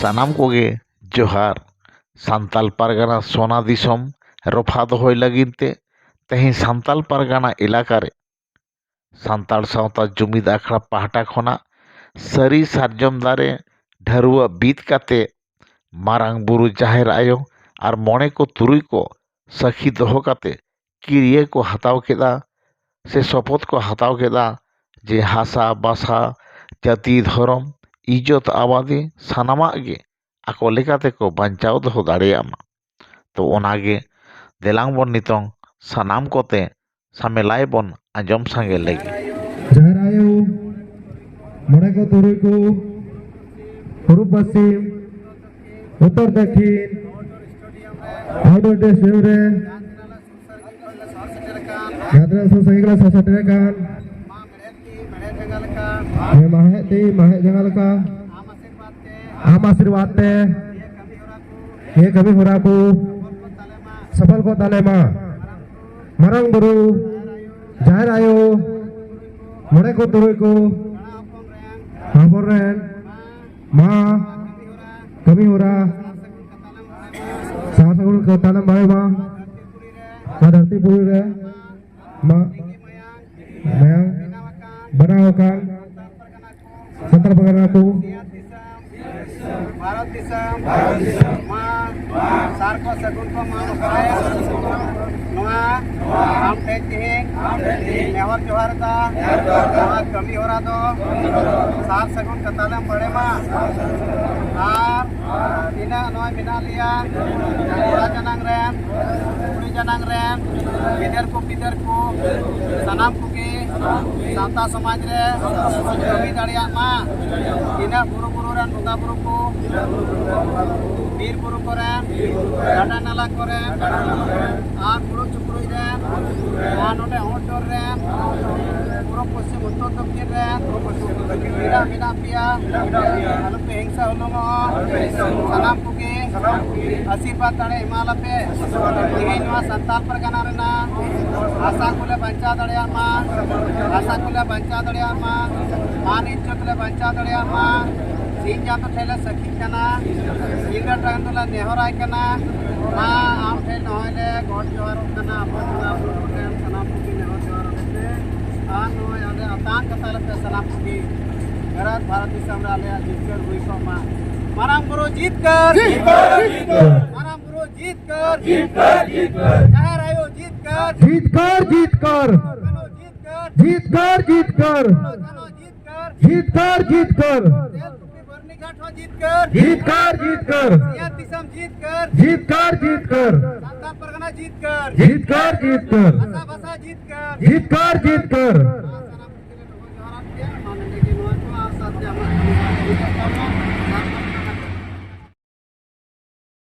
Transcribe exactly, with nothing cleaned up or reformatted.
ᱥᱟᱱᱟᱢ ᱠᱚᱜᱮ ᱡᱚᱦᱟᱨ᱾ ᱥᱟᱱᱛᱟᱞ ᱯᱟᱨᱜᱟᱱᱟ ᱥᱚᱱᱟ ᱫᱤᱥᱚᱢ ᱨᱚᱯᱷᱟ ᱫᱚᱦᱚᱭ ᱞᱟᱹᱜᱤᱫ ᱛᱮ ᱛᱮᱦᱮᱧ ᱥᱟᱱᱛᱟᱞ ᱯᱟᱨᱜᱟᱱᱟ ᱮᱞᱟᱠᱟ ᱨᱮ ᱥᱟᱱᱛᱟᱲ ᱥᱟᱶᱛᱟ ᱡᱩᱢᱤᱫ ᱟᱠᱷᱲᱟ ᱯᱟᱦᱴᱟ ᱠᱷᱚᱱᱟᱜ ᱥᱟᱹᱨᱤ ᱥᱟᱨᱡᱚᱢ ᱫᱟᱨᱮ ᱰᱷᱟᱹᱨᱣᱟᱹᱜ ᱵᱤᱫ ᱠᱟᱛᱮ ᱢᱟᱨᱟᱝ ᱵᱩᱨᱩ, ᱡᱟᱦᱮᱨ ᱟᱭᱳ ᱟᱨ ᱢᱚᱬᱮ ᱠᱚ ᱛᱩᱨᱩᱭ ᱠᱚ ᱥᱟᱹᱠᱷᱤ ᱫᱚᱦᱚ ᱠᱟᱛᱮ ᱠᱤᱨᱤᱭᱟᱹ ᱠᱚ ᱦᱟᱛᱟᱣ ᱠᱮᱫᱟ ᱥᱮ ᱥᱚᱯᱚᱛ ᱠᱚ ᱦᱟᱛᱟᱣ ᱠᱮᱫᱟ ᱡᱮ ᱦᱟᱥᱟ ᱵᱟᱥᱟ, ᱡᱟᱹᱛᱤ ᱫᱷᱚᱨᱚᱢ, ᱤᱡᱽᱡᱚᱛ ᱟᱵᱟᱫᱤ ᱥᱟᱱᱟᱢᱟᱜ ᱜᱮ ᱟᱠᱚ ᱞᱮᱠᱟ ᱛᱮᱠᱚ ᱵᱟᱧᱪᱟᱣ ᱫᱚᱦᱚ ᱫᱟᱲᱮᱭᱟᱜ ᱢᱟ᱾ ᱛᱚ ᱚᱱᱟᱜᱮ ᱫᱮᱞᱟᱝ ᱵᱚᱱ ᱱᱤᱛᱚᱝ ᱥᱟᱱᱟᱢ ᱠᱚᱛᱮ ᱥᱟᱢᱮᱞᱟᱭ ᱵᱚᱱ ᱟᱸᱡᱚᱢ ᱥᱟᱸᱜᱮ ᱞᱮᱜᱮ᱾ ᱡᱟᱦᱮᱨ ᱟᱭᱳ, ᱢᱚᱬᱮ ᱠᱚ ᱛᱩᱨᱩᱭ ᱠᱚ, ᱯᱩᱨᱩᱵ ᱯᱚᱥᱪᱤᱢ, ᱩᱛᱛᱚᱨ ᱫᱚᱠᱷᱤᱱ, ᱟᱣᱩᱴᱰᱳᱨ ᱥᱴᱮᱰᱤᱭᱟᱢ ᱨᱮ ᱡᱟᱦᱟᱸ ᱛᱤᱱᱟᱹᱜ ᱥᱩᱨ ᱥᱟᱺᱜᱤᱧ ᱠᱷᱚᱱ ᱞᱮ ᱥᱚᱦᱚᱨ ᱥᱮᱴᱮᱨ ᱟᱠᱟᱱ, ᱢᱟ ᱢᱮᱬᱦᱮᱫ ᱛᱤ ᱢᱮᱬᱦᱮᱫ ᱡᱟᱸᱜᱟ ᱞᱮᱠᱟ, ᱢᱟ ᱢᱮᱬᱦᱮᱫ ᱛᱤ ᱢᱮᱬᱦᱮᱫ ᱡᱟᱸᱜᱟ ᱞᱮᱠᱟ, ᱟᱢ ᱟᱥᱤᱨᱵᱟᱫᱽ ᱛᱮ, ᱟᱢ ᱟᱥᱤᱨᱵᱟᱫᱽ ᱛᱮ ᱱᱤᱭᱟᱹ ᱠᱟᱹᱢᱤ ᱦᱚᱨᱟ ᱠᱚ, ᱱᱤᱭᱟᱹ ᱠᱟᱹᱢᱤ ᱦᱚᱨᱟ ᱠᱚ ᱥᱚᱯᱷᱚᱞ ᱠᱚ ᱛᱟᱞᱮ ᱢᱟ᱾ ᱢᱟᱨᱟᱝ ᱵᱩᱨᱩ, ᱡᱟᱦᱮᱨ ᱟᱭᱳ, ᱢᱚᱬᱮ ᱠᱚ ᱛᱩᱨᱩᱭ ᱠᱚ, ᱦᱚᱯᱚᱱ ᱨᱮᱱ, ᱢᱟ ᱠᱟᱹᱢᱤ ᱦᱚᱨᱟ ᱥᱟᱨ ᱥᱟᱹᱜᱩᱱ ᱠᱟᱛᱮ ᱛᱟᱞᱮ ᱢᱟ᱾ ᱱᱚᱣᱟ ᱫᱷᱟᱹᱨᱛᱤ ᱯᱩᱨᱤ ᱨᱮ ᱢᱟ ᱢᱟᱭᱟᱝ ᱵᱮᱱᱟᱣ ᱟᱠᱟᱱ ᱥᱟᱱᱛᱟᱲ ᱯᱟᱨᱜᱟᱱᱟ ᱠᱚ, ᱵᱷᱟᱨᱚᱛ ᱫᱤᱥᱚᱢ ᱢᱟ ᱥᱟᱨ ᱠᱚ ᱥᱟᱹᱜᱩᱱ ᱠᱚ ᱢᱟ ᱱᱚᱣᱟ ᱟᱢ ᱴᱷᱮᱱ ᱛᱮᱦᱮᱧ ᱱᱮᱦᱚᱨ ᱡᱚᱦᱟᱨ ᱮᱫᱟ᱾ ᱱᱚᱣᱟ ᱠᱟᱹᱢᱤ ᱦᱚᱨᱟ ᱫᱚ ᱥᱟᱨ ᱥᱟᱹᱜᱩᱱ ᱠᱟᱛᱟᱞᱮᱢ ᱵᱟᱲᱮ ᱢᱟ᱾ ᱟᱨ ᱛᱤᱱᱟᱹᱜ ᱱᱚᱜᱼᱚᱭ ᱢᱮᱱᱟᱜ ᱞᱮᱭᱟ, ᱠᱚᱲᱟ ᱡᱟᱱᱟᱝ ᱨᱮᱱ, ᱠᱩᱲᱤ ᱡᱟᱱᱟᱝ ᱨᱮᱱ, ᱜᱤᱫᱟᱹᱨ ᱠᱚ ᱯᱤᱫᱟᱹᱨ ᱠᱚ, ᱥᱟᱱᱟᱢ ᱠᱚᱜᱮ ᱥᱟᱶᱛᱟ ᱥᱚᱢᱟᱡᱽ ᱨᱮ ᱠᱟᱹᱢᱤ ᱫᱟᱲᱮᱭᱟᱜ ᱢᱟ᱾ ᱛᱤᱱᱟᱹᱜ ᱵᱩᱨᱩ ᱵᱩᱨᱩ ᱨᱮᱱ ᱵᱚᱸᱜᱟ ᱵᱩᱨᱩ ᱠᱚ, ᱵᱤᱨ ᱵᱩᱨᱩ ᱠᱚᱨᱮᱱ, ᱜᱟᱰᱟ ᱱᱟᱞᱟ ᱠᱚᱨᱮᱱ, ᱟᱨ ᱵᱩᱨᱩ ᱪᱩᱯᱲᱩᱡ ᱨᱮᱱ, ᱟᱨ ᱱᱚᱰᱮ ᱦᱚᱲ ᱪᱚᱨ ᱨᱮᱱ, ᱯᱩᱨᱩᱵ ᱯᱚᱥᱪᱤᱢ ᱩᱛᱛᱚᱨ ᱫᱚᱠᱠᱷᱤᱱ ᱨᱮᱱ ᱛᱤᱱᱟᱹᱜ ᱢᱮᱱᱟᱜ ᱯᱮᱭᱟ, ᱟᱞᱚᱯᱮ ᱦᱤᱝᱥᱟ ᱦᱩᱞᱩᱢᱚᱜᱼᱟ᱾ ᱥᱟᱱᱟᱢ ᱠᱚᱜᱮ ᱟᱥᱤᱨᱵᱟᱫᱽ ᱫᱟᱲᱮ ᱮᱢᱟ ᱞᱮᱯᱮ᱾ ᱛᱮᱦᱮᱧ ᱱᱚᱣᱟ ᱥᱟᱱᱛᱟᱲ ᱯᱟᱨᱜᱟᱱᱟ ᱨᱮᱱᱟᱜ ᱦᱟᱥᱟ ᱠᱚᱞᱮ ᱵᱟᱧᱪᱟᱣ ᱫᱟᱲᱮᱭᱟᱜ ᱢᱟ, ᱦᱟᱥᱟ ᱠᱚᱞᱮ ᱵᱟᱧᱪᱟᱣ ᱫᱟᱲᱮᱭᱟᱜ ᱢᱟ, ᱢᱟᱱ ᱤᱡᱽᱡᱚᱛ ᱞᱮ ᱵᱟᱧᱪᱟᱣ ᱫᱟᱲᱮᱭᱟᱜ ᱢᱟ᱾ ᱤᱧ ᱟᱯᱮ ᱴᱷᱮᱱ ᱞᱮ ᱥᱟᱹᱠᱷᱤᱜ ᱠᱟᱱᱟ, ᱤᱧ ᱴᱷᱮᱱ ᱫᱚᱞᱮ ᱱᱮᱦᱚᱨᱟᱭ ᱠᱟᱱᱟ, ᱢᱟ ᱟᱢ ᱴᱷᱮᱱ ᱱᱚᱜᱼᱚᱭ ᱞᱮ ᱜᱚᱰ ᱡᱚᱦᱟᱨᱚᱜ ᱠᱟᱱᱟ, ᱟᱵᱚ ᱵᱚᱸᱜᱟ ᱵᱩᱨᱩ ᱠᱚᱴᱷᱮᱱ ᱥᱟᱱᱟᱢ ᱠᱚᱜᱮ ᱱᱮᱦᱚᱨ ᱡᱚᱦᱟᱨ ᱟᱞᱮ ᱯᱮ᱾ ᱟᱨ ᱱᱚᱜᱼᱚᱭ ᱟᱞᱮ ᱟᱛᱟᱝ ᱠᱟᱛᱟ ᱞᱮᱯᱮ ᱥᱟᱱᱟᱢ ᱠᱚᱜᱮ᱾ ᱵᱷᱟᱨᱚᱛ, ᱵᱷᱟᱨᱚᱛ ᱫᱤᱥᱚᱢ ᱨᱮ ᱟᱞᱮᱭᱟᱜ ᱡᱤᱛᱠᱟᱹᱨ ᱦᱩᱭ ᱠᱚᱜ ᱢᱟ᱾ ᱢᱟᱨᱟᱝ ᱵᱩᱨᱩ ᱡᱤᱛᱠᱟᱹᱨ! ᱡᱤᱛᱠᱟᱹᱨ! ᱡᱤᱛᱠᱟᱹᱨ! ᱢᱟᱨᱟᱝ ᱵᱩᱨᱩ ᱡᱤᱛᱠᱟᱹᱨ! ᱡᱤᱛᱠᱟᱹᱨ! ᱡᱤᱛᱠᱟᱹᱨ! ᱡᱟᱦᱮᱨ ᱟᱭᱳ ᱡᱤᱛᱠᱟᱹᱨ! ᱡᱤᱛᱠᱟᱹᱨ! ᱡᱤᱛᱠᱟᱹᱨ! ᱠᱟᱱᱩ ᱡᱤᱛᱠᱟᱹᱨ! ᱡᱤᱛᱠᱟᱹᱨ! ᱡᱤᱛᱠᱟᱹᱨ! ᱠᱟᱱᱩ ᱡᱤᱛᱠᱟᱹᱨ! ᱡᱤᱛᱠᱟᱹᱨ! ᱡᱤᱛᱠᱟᱹᱨ! ᱛᱮᱞ ᱠᱩᱯᱤ ᱵᱟᱹᱨᱱᱤ ᱜᱷᱟᱴ ᱦᱚᱸ ᱡᱤᱛᱠᱟᱹᱨ! ᱡᱤᱛᱠᱟᱹᱨ! ᱡᱤᱛᱠᱟᱹᱨ! ᱥᱤᱧᱚᱛ ᱫᱤᱥᱚᱢ ᱡᱤᱛᱠᱟᱹᱨ! ᱡᱤᱛᱠᱟᱹᱨ! ᱡᱤᱛᱠᱟᱹᱨ! ᱥᱟᱱᱛᱟᱲ ᱯᱟᱨᱜᱟᱱᱟ ᱡᱤᱛᱠᱟᱹᱨ! ᱡᱤᱛᱠᱟᱹᱨ! ᱡᱤᱛᱠᱟᱹᱨ! ᱵᱷᱟᱥᱟ ᱵᱷᱟᱥᱟ ᱡᱤᱛᱠᱟᱹᱨ! ᱡᱤᱛᱠᱟᱹᱨ! ᱡᱤᱛᱠᱟᱹᱨ! ᱱᱚᱣᱟ ᱥᱟᱱᱟᱢ ᱠᱚᱜᱮ ᱞᱮ ᱱᱮᱦᱚᱨ ᱡᱚᱦᱟᱨᱟᱫ ᱯᱮᱭᱟ᱾ ᱢᱟ ᱱᱚᱰᱮ ᱜᱮ ᱱᱚᱣᱟ ᱠᱚ ᱟᱨ ᱥᱟᱶᱛᱮ ᱟᱢᱟᱜ ᱠᱟᱹᱢᱤ ᱦᱚᱨᱟ ᱠᱚ ᱦᱩᱭᱩᱜ ᱛᱟᱢᱟ᱾